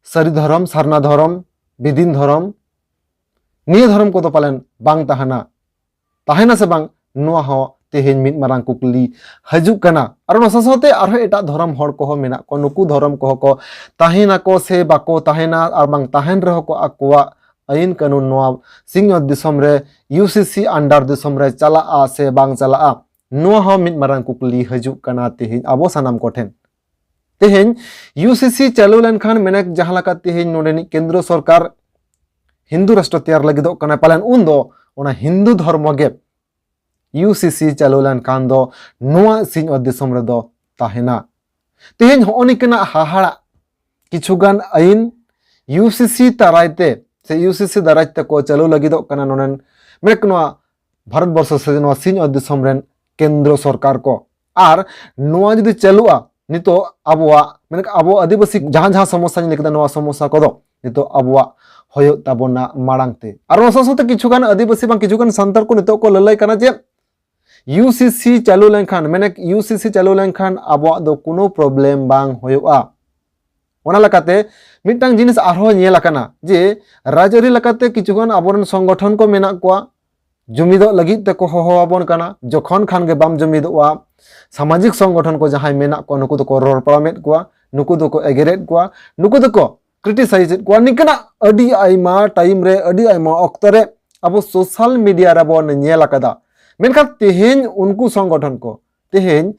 ᱥᱟᱹᱨᱤ ᱫᱷᱚᱨᱚᱢ, ᱥᱟᱨᱱᱟ ᱫᱷᱚᱨᱚᱢ, ᱵᱤᱫᱤᱱ ᱫᱷᱚᱨᱚᱢ, ᱱᱤᱭᱟᱹ ᱫᱷᱚᱨᱚᱢ ᱠᱚᱫᱚ ᱯᱟᱞᱮᱱ ᱵᱟᱝ ᱛᱟᱦᱮᱱᱟ᱾ ᱛᱟᱦᱮᱱᱟ ᱥᱮ ᱵᱟᱝ, ᱱᱚᱣᱟ ᱦᱚᱸ ᱛᱮᱦᱮᱧ ᱢᱤᱫ ᱢᱟᱨᱟᱝ ᱠᱩᱠᱞᱤ ᱦᱤᱡᱩᱜ ᱠᱟᱱᱟ᱾ ᱟᱨ ᱚᱱᱟ ᱥᱟᱶ ᱥᱟᱶᱛᱮ ᱟᱨᱦᱚᱸ ᱮᱴᱟᱜ ᱫᱷᱚᱨᱚᱢ ᱦᱚᱲ ᱠᱚᱦᱚᱸ ᱢᱮᱱᱟᱜ ᱠᱚᱣᱟ, ᱱᱩᱠᱩ ᱫᱷᱚᱨᱚᱢ ᱠᱚᱦᱚᱸ ᱠᱚ ᱛᱟᱦᱮᱱᱟᱠᱚ ᱥᱮ ᱵᱟᱠᱚ ᱛᱟᱦᱮᱱᱟ, ᱟᱨ ᱵᱟᱝ ᱛᱟᱦᱮᱱ ᱨᱮᱦᱚᱸ ᱠᱚ ᱟᱠᱚᱣᱟᱜ ᱟᱹᱭᱤᱱ ᱠᱟᱹᱱᱩᱱ ᱱᱚᱣᱟ ᱥᱤᱧᱚᱛ ᱫᱤᱥᱚᱢ ᱨᱮ ᱤᱭᱩ ᱥᱤ ᱥᱤ under ᱫᱤᱥᱚᱢ ᱨᱮ ᱪᱟᱞᱟᱜᱼᱟ ᱥᱮ ᱵᱟᱝ ᱪᱟᱞᱟᱜᱼᱟ, ᱱᱚᱣᱟ ᱦᱚᱸ ᱢᱤᱫ ᱢᱟᱨᱟᱝ ᱠᱩᱠᱞᱤ ᱦᱤᱡᱩᱜ ᱠᱟᱱᱟ ᱛᱮᱦᱮᱧ ᱟᱵᱚ ᱥᱟᱱᱟᱢ ᱠᱚᱴᱷᱮᱱ᱾ ᱛᱮᱦᱮᱧ ᱤᱭᱩ ᱥᱤ ᱥᱤ ᱪᱟᱹᱞᱩ ᱞᱮᱱᱠᱷᱟᱱ ᱢᱮᱱᱮᱠ ᱡᱟᱦᱟᱸ ᱞᱮᱠᱟ ᱛᱮᱦᱮᱧ ᱱᱚᱰᱮᱱᱤᱡ ᱠᱮᱱᱫᱨᱚ ᱥᱚᱨᱠᱟᱨ ᱦᱤᱱᱫᱩ ᱨᱟᱥᱴᱨᱚ ᱛᱮᱭᱟᱨ ᱞᱟᱹᱜᱤᱫᱚᱜ ᱠᱟᱱᱟ, ᱯᱟᱞᱮᱱ ᱩᱱᱫᱚ ᱚᱱᱟ ᱦᱤᱱᱫᱩ ᱫᱷᱚᱨᱢᱚ ᱜᱮ ᱤᱭᱩ ᱥᱤ ᱥᱤ ᱪᱟᱹᱞᱩ ᱞᱮᱱᱠᱷᱟᱱ ᱫᱚ ᱱᱚᱣᱟ ᱥᱤᱧᱚᱛ ᱫᱤᱥᱚᱢ ᱨᱮᱫᱚ ᱛᱟᱦᱮᱱᱟ᱾ ᱛᱮᱦᱮᱧ ᱦᱚᱸᱜᱼᱚ ᱱᱤᱝᱠᱟᱹᱱᱟᱜ ᱦᱟᱦᱟᱲᱟᱜ ᱠᱤᱪᱷᱩᱜᱟᱱ ᱟᱹᱭᱤᱱ ᱤᱭᱩ ᱥᱤ ᱥᱤ ᱫᱟᱨᱟᱭ ᱛᱮ ᱥᱮ ᱤᱭᱩ ᱥᱤ ᱥᱤ ᱫᱟᱨᱟᱭ ᱛᱮᱠᱚ ᱪᱟᱹᱞᱩ ᱞᱟᱹᱜᱤᱫᱚᱜ ᱠᱟᱱᱟ ᱱᱚᱰᱮᱱ ᱢᱮᱱᱮᱠ ᱱᱚᱣᱟ ᱵᱷᱟᱨᱚᱛ ᱵᱚᱨᱥᱚ ᱥᱮ ᱱᱚᱣᱟ ᱥᱤᱧ ᱚᱛ ᱫᱤᱥᱚᱢ ᱨᱮᱱ ᱠᱮᱱᱫᱨᱚ ᱥᱚᱨᱠᱟᱨ ᱠᱚ᱾ ᱟᱨ ᱱᱚᱣᱟ ᱡᱩᱫᱤ ᱪᱟᱹᱞᱩᱜᱼᱟ, ᱱᱤᱛᱚᱜ ᱟᱵᱚᱣᱟᱜ, ᱢᱮᱱᱮᱠ ᱟᱵᱚ ᱟᱹᱫᱤᱵᱟᱹᱥᱤ ᱡᱟᱦᱟᱸ ᱡᱟᱦᱟᱸ ᱥᱚᱢᱚᱥᱥᱟᱧ ᱞᱟᱹᱭ ᱠᱮᱫᱟ, ᱱᱚᱣᱟ ᱥᱚᱢᱚᱥᱥᱟ ᱠᱚᱫᱚ ᱱᱤᱛᱚᱜ ᱟᱵᱚᱣᱟᱜ ᱦᱩᱭᱩᱜ ᱛᱟᱵᱚᱱᱟ ᱢᱟᱲᱟᱝ ᱛᱮ᱾ ᱟᱨ ᱚᱱᱟ ᱥᱟᱶ ᱥᱟᱶᱛᱮ ᱠᱤᱪᱷᱩ ᱜᱟᱱ ᱟᱹᱫᱤᱵᱟᱹᱥᱤ ᱵᱟᱝ ᱠᱤᱪᱷᱩ ᱜᱟᱱ ᱥᱟᱱᱛᱟᱲ ᱠᱚ ᱱᱤᱛᱚᱜ ᱠᱚ ᱞᱟᱹᱞᱟᱹᱭ ᱠᱟᱱᱟ ᱡᱮ ᱤᱭᱩ ᱥᱤ ᱥᱤ ᱪᱟᱹᱞᱩ ᱞᱮᱱᱠᱷᱟᱱ, ᱢᱮᱱᱮᱠ ᱤᱭᱩ ᱥᱤ ᱥᱤ ᱪᱟᱹᱞᱩ ᱞᱮᱱᱠᱷᱟᱱ ᱟᱵᱚᱣᱟᱜ ᱫᱚ ᱠᱳᱱᱳ problem ᱵᱟᱝ ᱦᱩᱭᱩᱜᱼᱟ᱾ ᱚᱱᱟ ᱞᱮᱠᱟᱛᱮ ᱢᱤᱫᱴᱟᱝ ᱡᱤᱱᱤᱥ ᱟᱨᱦᱚᱸ ᱧᱮᱞ ᱟᱠᱟᱱᱟ ᱡᱮ ᱨᱟᱡᱽᱟᱹᱨᱤ ᱞᱮᱠᱟᱛᱮ ᱠᱤᱪᱷᱩ ᱜᱟᱱ ᱟᱵᱚᱨᱮᱱ ᱥᱚᱝᱜᱚᱴᱷᱚᱱ ᱠᱚ ᱢᱮᱱᱟᱜ ᱠᱚᱣᱟ, ᱡᱩᱢᱤᱫᱚᱜ ᱞᱟᱹᱜᱤᱫ ᱛᱮᱠᱚ ᱦᱚᱦᱚ ᱟᱵᱚᱱ ᱠᱟᱱᱟ᱾ ᱡᱚᱠᱷᱚᱱ ᱠᱷᱟᱱ ᱜᱮ ᱵᱟᱢ ᱡᱩᱢᱤᱫᱚᱜᱼᱟ, ᱥᱟᱢᱟᱡᱤᱠ ᱥᱚᱝᱜᱚᱴᱷᱚᱱ ᱠᱚ ᱡᱟᱦᱟᱸᱭ ᱢᱮᱱᱟᱜ ᱠᱚᱣᱟ, ᱱᱩᱠᱩ ᱫᱚᱠᱚ ᱨᱚᱲ ᱯᱟᱨᱚᱢᱮᱫ ᱠᱚᱣᱟ, ᱱᱩᱠᱩ ᱫᱚᱠᱚ ᱮᱜᱮᱨᱮᱫ ᱠᱚᱣᱟ, ᱱᱩᱠᱩ ᱫᱚᱠᱚ criticize ᱮᱫ ᱠᱚᱣᱟ᱾ ᱱᱤᱝᱠᱟᱹᱱᱟᱜ ᱟᱹᱰᱤ ᱟᱭᱢᱟ time ᱨᱮ, ᱟᱹᱰᱤ ᱟᱭᱢᱟ ᱚᱠᱛᱚ ᱨᱮ ᱟᱵᱚ social media ᱨᱮᱵᱚᱱ ᱧᱮᱞ ᱟᱠᱟᱫᱟ᱾ ᱢᱮᱱᱠᱷᱟᱱ ᱛᱮᱦᱮᱧ ᱩᱱᱠᱩ ᱥᱚᱝᱜᱚᱴᱷᱚᱱ ᱠᱚ ᱛᱮᱦᱮᱧ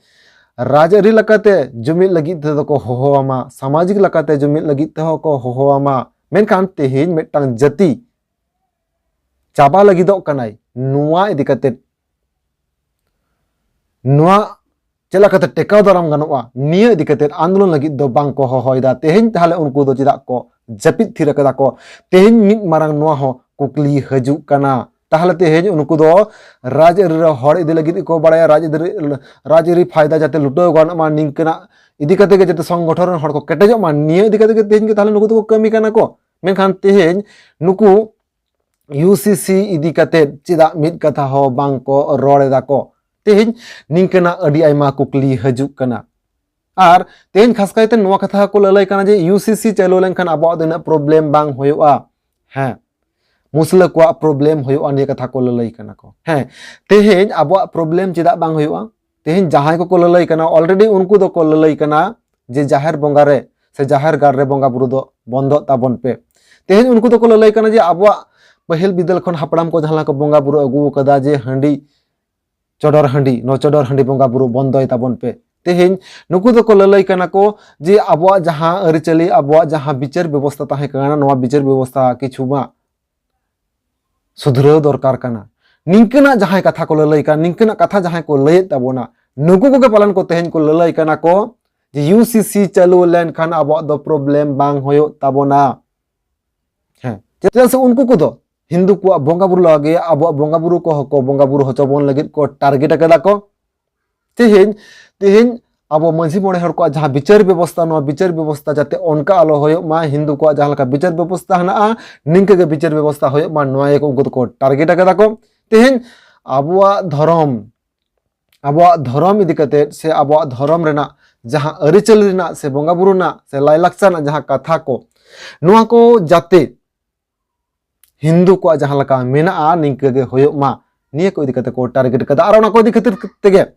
ᱨᱟᱡᱽᱟᱹᱨᱤ ᱞᱮᱠᱟᱛᱮ ᱡᱩᱢᱤᱫ ᱞᱟᱹᱜᱤᱫ ᱛᱮᱫᱚ ᱠᱚ ᱦᱚᱦᱚ ᱟᱢᱟ, ᱥᱟᱢᱟᱡᱤᱠ ᱞᱮᱠᱟᱛᱮ ᱡᱩᱢᱤᱫ ᱞᱟᱹᱜᱤᱫ ᱛᱮᱦᱚᱸ ᱠᱚ ᱦᱚᱦᱚ ᱟᱢᱟ, ᱢᱮᱱᱠᱷᱟᱱ ᱛᱮᱦᱮᱧ ᱢᱤᱫᱴᱟᱝ ᱡᱟᱹᱛᱤ ᱪᱟᱵᱟ ᱞᱟᱹᱜᱤᱫᱚᱜ ᱠᱟᱱᱟᱭ, ᱱᱚᱣᱟ ᱤᱫᱤ ᱠᱟᱛᱮ, ᱱᱚᱣᱟ ᱪᱮᱫ ᱞᱮᱠᱟᱛᱮ ᱴᱮᱠᱟᱣ ᱫᱟᱨᱟᱢ ᱜᱟᱱᱚᱜᱼᱟ, ᱱᱤᱭᱟᱹ ᱤᱫᱤ ᱠᱟᱛᱮ ᱟᱱᱫᱳᱞᱚᱱ ᱞᱟᱹᱜᱤᱫ ᱫᱚ ᱵᱟᱝ ᱠᱚ ᱦᱚᱦᱚᱭᱮᱫᱟ᱾ ᱛᱮᱦᱮᱧ ᱛᱟᱦᱞᱮ ᱩᱱᱠᱩ ᱫᱚ ᱪᱮᱫᱟᱜ ᱠᱚ ᱡᱟᱹᱯᱤᱫ ᱛᱷᱤᱨ ᱟᱠᱟᱫᱟ ᱠᱚ? ᱛᱮᱦᱮᱧ ᱢᱤᱫ ᱢᱟᱨᱟᱝ ᱱᱚᱣᱟ ᱦᱚᱸ ᱠᱩᱠᱞᱤ ᱦᱤᱡᱩᱜ ᱠᱟᱱᱟ᱾ ᱛᱟᱦᱞᱮ ᱛᱮᱦᱮᱧ ᱩᱱᱠᱩ ᱫᱚ ᱨᱟᱡᱽᱟᱹᱨᱤ ᱨᱮ ᱦᱚᱲ ᱤᱫᱤ ᱞᱟᱹᱜᱤᱫ ᱜᱮᱠᱚ ᱵᱟᱲᱟᱭᱟ, ᱨᱟᱡᱽᱟᱹᱨᱤ, ᱨᱟᱡᱽᱟᱹᱨᱤ ᱯᱷᱟᱭᱫᱟ ᱡᱟᱛᱮ ᱞᱩᱴᱟᱹᱣ ᱜᱟᱱᱚᱜ ᱢᱟ, ᱱᱤᱝᱠᱟᱹᱱᱟᱜ ᱤᱫᱤ ᱠᱟᱛᱮ ᱜᱮ ᱡᱟᱛᱮ ᱥᱚᱝᱜᱚᱴᱷᱚᱱ ᱨᱮᱱ ᱦᱚᱲ ᱠᱚ ᱠᱮᱴᱮᱡᱚᱜ ᱢᱟ, ᱱᱤᱭᱟᱹ ᱤᱫᱤ ᱠᱟᱛᱮ ᱜᱮ ᱛᱮᱦᱮᱧ ᱜᱮ ᱛᱟᱦᱞᱮ ᱱᱩᱠᱩ ᱫᱚᱠᱚ ᱠᱟᱹᱢᱤ ᱠᱟᱱᱟ ᱠᱚ᱾ ᱢᱮᱱᱠᱷᱟᱱ ᱛᱮᱦᱮᱧ ᱱᱩᱠᱩ ᱤᱭᱩ ᱥᱤ ᱥᱤ ᱤᱫᱤ ᱠᱟᱛᱮ ᱪᱮᱫᱟᱜ ᱢᱤᱫ ᱠᱟᱛᱷᱟ ᱦᱚᱸ ᱵᱟᱝ ᱠᱚ ᱨᱚᱲ ᱮᱫᱟ ᱠᱚ? ᱛᱮᱦᱮᱧ ᱱᱤᱝᱠᱟᱹᱱᱟᱜ ᱟᱹᱰᱤ ᱟᱭᱢᱟ ᱠᱩᱠᱞᱤ ᱦᱤᱡᱩᱜ ᱠᱟᱱᱟ᱾ ᱟᱨ ᱛᱮᱦᱮᱧ ᱠᱷᱟᱥ ᱠᱟᱭᱛᱮ ᱱᱚᱣᱟ ᱠᱟᱛᱷᱟ ᱠᱚ ᱞᱟᱹᱞᱟᱹᱭ ᱠᱟᱱᱟ ᱡᱮ ᱤᱭᱩ ᱥᱤ ᱥᱤ ᱪᱟᱹᱞᱩ ᱞᱮᱱᱠᱷᱟᱱ ᱟᱵᱚᱣᱟᱜ ᱫᱚ ᱩᱱᱟᱹᱜ ᱯᱨᱚᱵᱞᱮᱢ ᱵᱟᱝ ᱦᱩᱭᱩᱜᱼᱟ᱾ ᱦᱮᱸ, ᱢᱩᱥᱞᱟᱹ ᱠᱚᱣᱟᱜ ᱯᱨᱚᱵᱞᱮᱢ ᱦᱩᱭᱩᱜᱼᱟ, ᱱᱤᱭᱟᱹ ᱠᱟᱛᱷᱟ ᱠᱚ ᱞᱟᱹᱞᱟᱹᱭ ᱠᱟᱱᱟ ᱠᱚ᱾ ᱦᱮᱸ, ᱛᱮᱦᱮᱧ ᱟᱵᱚᱣᱟᱜ ᱯᱨᱚᱵᱞᱮᱢ ᱪᱮᱫᱟᱜ ᱵᱟᱝ ᱦᱩᱭᱩᱜᱼᱟ? ᱛᱮᱦᱮᱧ ᱡᱟᱦᱟᱸᱭ ᱠᱚᱠᱚ ᱞᱟᱹᱞᱟᱹᱭ ᱠᱟᱱᱟ, ᱚᱞᱨᱮᱰᱤ ᱩᱱᱠᱩ ᱫᱚᱠᱚ ᱞᱟᱹᱞᱟᱹᱭ ᱠᱟᱱᱟ ᱡᱮ ᱡᱟᱦᱮᱨ ᱵᱚᱸᱜᱟ ᱨᱮ ᱥᱮ ᱡᱟᱦᱮᱨ ᱜᱟᱲ ᱨᱮ ᱵᱚᱸᱜᱟ ᱵᱩᱨᱩ ᱫᱚ ᱵᱚᱱᱫᱚᱜ ᱛᱟᱵᱚᱱ ᱯᱮ᱾ ᱛᱮᱦᱮᱧ ᱩᱱᱠᱩ ᱫᱚᱠᱚ ᱞᱟᱹᱞᱟᱹᱭ ᱠᱟᱱᱟ ᱡᱮ ᱟᱵᱚᱣᱟᱜ ᱯᱟᱹᱦᱤᱞ ᱵᱤᱫᱟᱹᱞ ᱠᱷᱚᱱ ᱦᱟᱯᱲᱟᱢ ᱠᱚ ᱡᱟᱦᱟᱸ ᱞᱮᱠᱟ ᱵᱚᱸᱜᱟ ᱵᱩᱨᱩ ᱟᱹᱜᱩ ᱟᱠᱟᱫᱟ, ᱡᱮ ᱦᱟᱺᱰᱤ, ᱪᱚᱰᱚᱨ ᱦᱟᱺᱰᱤ, ᱱᱚᱣᱟ ᱪᱚᱰᱚᱨ ᱦᱟᱺᱰᱤ ᱵᱚᱸᱜᱟ ᱵᱩᱨᱩ ᱵᱚᱱᱫᱚᱭ ᱛᱟᱵᱚᱱ ᱯᱮ᱾ ᱛᱮᱦᱮᱧ ᱱᱩᱠᱩ ᱫᱚᱠᱚ ᱞᱟᱹᱞᱟᱹᱭ ᱠᱟᱱᱟ ᱠᱚ ᱡᱮ ᱟᱵᱚᱣᱟᱜ ᱡᱟᱦᱟᱸ ᱟᱹᱨᱤᱪᱟᱹᱞᱤ, ᱟᱵᱚᱣᱟᱜ ᱡᱟᱦᱟᱸ ᱵᱤᱪᱟᱹᱨ ᱵᱮᱵᱚᱥᱛᱟ ᱛᱟᱦᱮᱸ ᱠᱟᱱᱟ, ᱱᱚᱣᱟ ᱵᱤᱪᱟᱹᱨ ᱵᱮᱵᱚᱥᱛᱟ ᱠᱤᱪᱷᱩ ᱢᱟ ᱥᱩᱫᱷᱨᱟᱹᱣ ᱫᱚᱨᱠᱟᱨ ᱠᱟᱱᱟ᱾ ᱱᱤᱝᱠᱟᱹᱱᱟᱜ ᱡᱟᱦᱟᱸᱭ ᱠᱟᱛᱷᱟ ᱠᱚ ᱞᱟᱹᱞᱟᱹᱭ ᱠᱟᱱ, ᱱᱤᱝᱠᱟᱹᱱᱟᱜ ᱠᱟᱛᱷᱟ ᱡᱟᱦᱟᱸᱭ ᱠᱚ ᱞᱟᱹᱭᱮᱫ ᱛᱟᱵᱚᱱᱟ, ᱱᱩᱠᱩ ᱠᱚᱜᱮ ᱯᱟᱞᱮᱱ ᱠᱚ ᱛᱮᱦᱮᱧ ᱠᱚ ᱞᱟᱹᱞᱟᱹᱭ ᱠᱟᱱᱟ ᱠᱚ ᱡᱮ ᱤᱭᱩ ᱥᱤ ᱥᱤ ᱪᱟᱹᱞᱩ ᱞᱮᱱᱠᱷᱟᱱ ᱟᱵᱚᱣᱟᱜ ᱫᱚ ᱯᱨᱚᱵᱞᱮᱢ ᱵᱟᱝ ᱦᱩᱭᱩᱜ ᱛᱟᱵᱚᱱᱟ᱾ ᱦᱮᱸ, ᱪᱮᱫᱟᱜ ᱥᱮ ᱩᱱᱠᱩ ᱠᱚᱫᱚ ᱦᱤᱱᱫᱩ ᱠᱚᱣᱟᱜ ᱵᱚᱸᱜᱟ ᱵᱩᱨᱩ ᱞᱟᱹᱜᱤᱫ ᱟᱵᱚᱣᱟᱜ ᱵᱚᱸᱜᱟ ᱵᱩᱨᱩ ᱠᱚᱦᱚᱸ ᱠᱚ ᱵᱚᱸᱜᱟ ᱵᱩᱨᱩ ᱦᱚᱪᱚ ᱵᱚᱱ ᱞᱟᱹᱜᱤᱫ ᱠᱚ ᱴᱟᱨᱜᱮᱴ ᱟᱠᱟᱫᱟ ᱠᱚ᱾ ᱛᱮᱦᱮᱧ, ᱛᱮᱦᱮᱧ ᱟᱵᱚ ᱢᱟᱹᱡᱷᱤ ᱢᱚᱬᱮ ᱦᱚᱲ ᱠᱚᱣᱟᱜ ᱡᱟᱦᱟᱸ ᱵᱤᱪᱟᱹᱨ ᱵᱮᱵᱚᱥᱛᱟ, ᱱᱚᱣᱟ ᱵᱤᱪᱟᱹᱨ ᱵᱮᱵᱚᱥᱛᱟ ᱡᱟᱛᱮ ᱚᱱᱠᱟ ᱟᱞᱚ ᱦᱩᱭᱩᱜ ᱢᱟ, ᱦᱤᱱᱫᱩ ᱠᱚᱣᱟᱜ ᱡᱟᱦᱟᱸ ᱞᱮᱠᱟ ᱵᱤᱪᱟᱹᱨ ᱵᱮᱵᱚᱥᱛᱟ ᱦᱮᱱᱟᱜᱼᱟ, ᱱᱤᱝᱠᱟᱹ ᱜᱮ ᱵᱤᱪᱟᱹᱨ ᱵᱮᱵᱚᱥᱛᱟ ᱦᱩᱭᱩᱜ ᱢᱟ, ᱱᱚᱣᱟ ᱜᱮ ᱩᱱᱠᱩ ᱫᱚᱠᱚ ᱴᱟᱨᱜᱮᱴ ᱟᱠᱟᱫᱟ ᱠᱚ᱾ ᱛᱮᱦᱮᱧ ᱟᱵᱚᱣᱟᱜ ᱫᱷᱚᱨᱚᱢ, ᱟᱵᱚᱣᱟᱜ ᱫᱷᱚᱨᱚᱢ ᱤᱫᱤ ᱠᱟᱛᱮ ᱥᱮ ᱟᱵᱚᱣᱟᱜ ᱫᱷᱚᱨᱚᱢ ᱨᱮᱱᱟᱜ ᱡᱟᱦᱟᱸ ᱟᱹᱨᱤᱪᱟᱹᱞᱤ ᱨᱮᱱᱟᱜ ᱥᱮ ᱵᱚᱸᱜᱟ ᱵᱩᱨᱩ ᱨᱮᱱᱟᱜ ᱥᱮ ᱞᱟᱭᱞᱟᱠᱪᱟᱨ ᱨᱮᱱᱟᱜ ᱡᱟᱦᱟᱸ ᱠᱟᱛᱷᱟ ᱠᱚ, ᱱᱚᱣᱟ ᱠᱚ ᱡᱟᱛᱮ ᱦᱤᱱᱫᱩ ᱠᱚᱣᱟᱜ ᱡᱟᱦᱟᱸ ᱞᱮᱠᱟ ᱢᱮᱱᱟᱜᱼᱟ, ᱱᱤᱝᱠᱟᱹ ᱜᱮ ᱦᱩᱭᱩᱜ ᱢᱟ, ᱱᱤᱭᱟᱹ ᱠᱚ ᱤᱫᱤ ᱠᱟᱛᱮ ᱠᱚ ᱴᱟᱨᱜᱮᱴ ᱠᱟᱫᱟ᱾ ᱟᱨ ᱚᱱᱟ ᱠᱚ ᱤᱫᱤ ᱠᱷᱟᱹᱛᱤᱨ ᱛᱮᱜᱮ,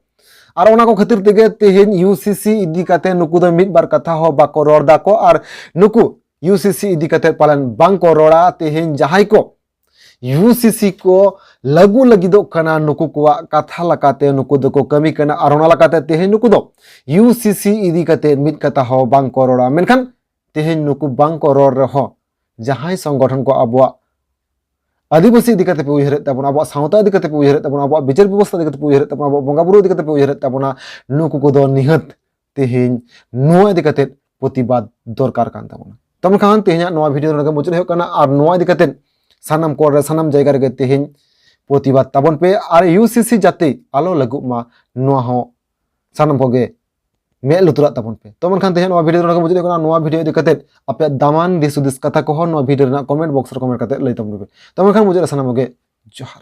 ᱟᱨ ᱚᱱᱟ ᱠᱚ ᱠᱷᱟᱹᱛᱤᱨ ᱛᱮᱜᱮ ᱛᱮᱦᱮᱧ ᱤᱭᱩ ᱥᱤ ᱥᱤ ᱤᱫᱤ ᱠᱟᱛᱮ ᱱᱩᱠᱩ ᱫᱚ ᱢᱤᱫ ᱵᱟᱨ ᱠᱟᱛᱷᱟ ᱦᱚᱸ ᱵᱟᱠᱚ ᱨᱚᱲ ᱫᱟᱠᱚ᱾ ᱟᱨ ᱱᱩᱠᱩ ᱤᱭᱩ ᱥᱤ ᱥᱤ ᱤᱫᱤ ᱠᱟᱛᱮ ᱯᱟᱞᱮᱱ ᱵᱟᱝ ᱠᱚ ᱨᱚᱲᱟ᱾ ᱛᱮᱦᱮᱧ ᱡᱟᱦᱟᱸᱭ ᱠᱚ ᱤᱭᱩ ᱥᱤ ᱥᱤ ᱠᱚ ᱞᱟᱹᱜᱩ ᱞᱟᱹᱜᱤᱫᱚᱜ ᱠᱟᱱᱟ, ᱱᱩᱠᱩ ᱠᱚᱣᱟᱜ ᱠᱟᱛᱷᱟ ᱞᱮᱠᱟᱛᱮ ᱱᱩᱠᱩ ᱫᱚᱠᱚ ᱠᱟᱹᱢᱤ ᱠᱟᱱᱟ, ᱟᱨ ᱚᱱᱟ ᱞᱮᱠᱟᱛᱮ ᱛᱮᱦᱮᱧ ᱱᱩᱠᱩ ᱫᱚ ᱤᱭᱩ ᱥᱤ ᱥᱤ ᱤᱫᱤ ᱠᱟᱛᱮ ᱢᱤᱫ ᱠᱟᱛᱷᱟ ᱦᱚᱸ ᱵᱟᱝ ᱠᱚ ᱨᱚᱲᱟ᱾ ᱢᱮᱱᱠᱷᱟᱱ ᱛᱮᱦᱮᱧ ᱱᱩᱠᱩ ᱵᱟᱝ ᱠᱚ ᱨᱚᱲ ᱨᱮᱦᱚᱸ, ᱡᱟᱦᱟᱸᱭ ᱥᱚᱝᱜᱚᱴᱷᱚᱱ ᱠᱚ ᱟᱵᱚᱣᱟᱜ ᱟᱹᱫᱤᱵᱟᱹᱥᱤ ᱤᱫᱤ ᱠᱟᱛᱮ ᱯᱮ ᱩᱭᱦᱟᱹᱨᱮᱫ ᱛᱟᱵᱚᱱᱟ, ᱟᱵᱚᱣᱟᱜ ᱥᱟᱶᱛᱟ ᱤᱫᱤ ᱠᱟᱛᱮ ᱯᱮ ᱩᱭᱦᱟᱹᱨᱮᱫ ᱛᱟᱵᱚᱱᱟ, ᱟᱵᱚᱣᱟᱜ ᱵᱤᱪᱟᱹᱨ ᱵᱮᱵᱚᱥᱛᱷᱟ ᱤᱫᱤ ᱠᱟᱛᱮ ᱯᱮ ᱩᱭᱦᱟᱹᱨᱮᱫ ᱛᱟᱵᱚᱱᱟ, ᱟᱵᱚᱣᱟᱜ ᱵᱚᱸᱜᱟ ᱵᱩᱨᱩ ᱤᱫᱤ ᱠᱟᱛᱮ ᱯᱮ ᱩᱭᱦᱟᱹᱨᱮᱫ ᱛᱟᱵᱚᱱᱟ, ᱱᱩᱠᱩ ᱠᱚᱫᱚ ᱱᱤᱦᱟᱹᱛ ᱛᱮᱦᱮᱧ ᱱᱚᱣᱟ ᱤᱫᱤ ᱠᱟᱛᱮ ᱯᱨᱚᱛᱤᱵᱟᱫ ᱫᱚᱨᱠᱟᱨ ᱠᱟᱱ ᱛᱟᱵᱚᱱᱟ᱾ ᱛᱚ ᱢᱮᱱᱠᱷᱟᱱ ᱛᱮᱦᱮᱧᱟᱜ ᱱᱚᱣᱟ ᱵᱷᱤᱰᱤᱭᱳ ᱱᱚᱰᱮ ᱜᱮ ᱢᱩᱪᱟᱹᱫ ᱦᱩᱭᱩᱜ ᱠᱟᱱᱟ, ᱟᱨ ᱱᱚᱣᱟ ᱤᱫᱤ ᱠᱟᱛᱮ ᱥᱟᱱᱟᱢ ᱠᱚᱨᱮ, ᱥᱟᱱᱟᱢ ᱡᱟᱭᱜᱟ ᱨᱮᱜᱮ ᱛᱮᱦᱮᱧ ᱯᱨᱚᱛᱤᱵᱟᱫ ᱛᱟᱵᱚᱱ ᱯᱮ, ᱟᱨ ᱤᱭᱩ ᱥᱤ ᱥᱤ ᱡᱟᱛᱮ ᱟᱞᱚ ᱞᱟᱹᱜᱩᱜ ᱢᱟ, ᱱᱚᱣᱟ ᱦᱚᱸ ᱥᱟᱱᱟᱢ ᱠᱚᱜᱮ ᱢᱮᱫ ᱞᱩᱛᱩᱨᱟᱜ ᱛᱟᱵᱚᱱ ᱯᱮ᱾ ᱛᱚ ᱢᱮᱱᱠᱷᱟᱱ ᱛᱮᱦᱮᱧ ᱱᱚᱣᱟ ᱵᱷᱤᱰᱤᱭᱳ ᱫᱚ ᱱᱚᱰᱮ ᱜᱮ ᱢᱩᱪᱟᱹᱫ ᱦᱩᱭᱩᱜ ᱠᱟᱱᱟ᱾ ᱱᱚᱣᱟ ᱵᱷᱤᱰᱤᱭᱳ ᱤᱫᱤ ᱠᱟᱛᱮ ᱟᱯᱮᱭᱟᱜ ᱫᱟᱢᱟᱱ ᱫᱤᱥ ᱦᱩᱫᱤᱥ ᱠᱟᱛᱷᱟ ᱠᱚᱦᱚᱸ ᱱᱚᱣᱟ ᱵᱷᱤᱰᱤᱭᱳ ᱨᱮᱱᱟᱜ ᱠᱚᱢᱮᱱᱴ ᱵᱚᱠᱥ ᱨᱮ ᱠᱚᱢᱮᱱᱴ ᱠᱟᱛᱮ ᱞᱟᱹᱭ ᱛᱟᱵᱚᱱ ᱯᱮ᱾ ᱛᱚ ᱢᱮᱱᱠᱷᱟᱱ ᱢᱩᱪᱟᱹᱫ ᱨᱮ ᱥᱟᱱᱟᱢ ᱠᱚᱜᱮ ᱡᱚᱦᱟᱨ᱾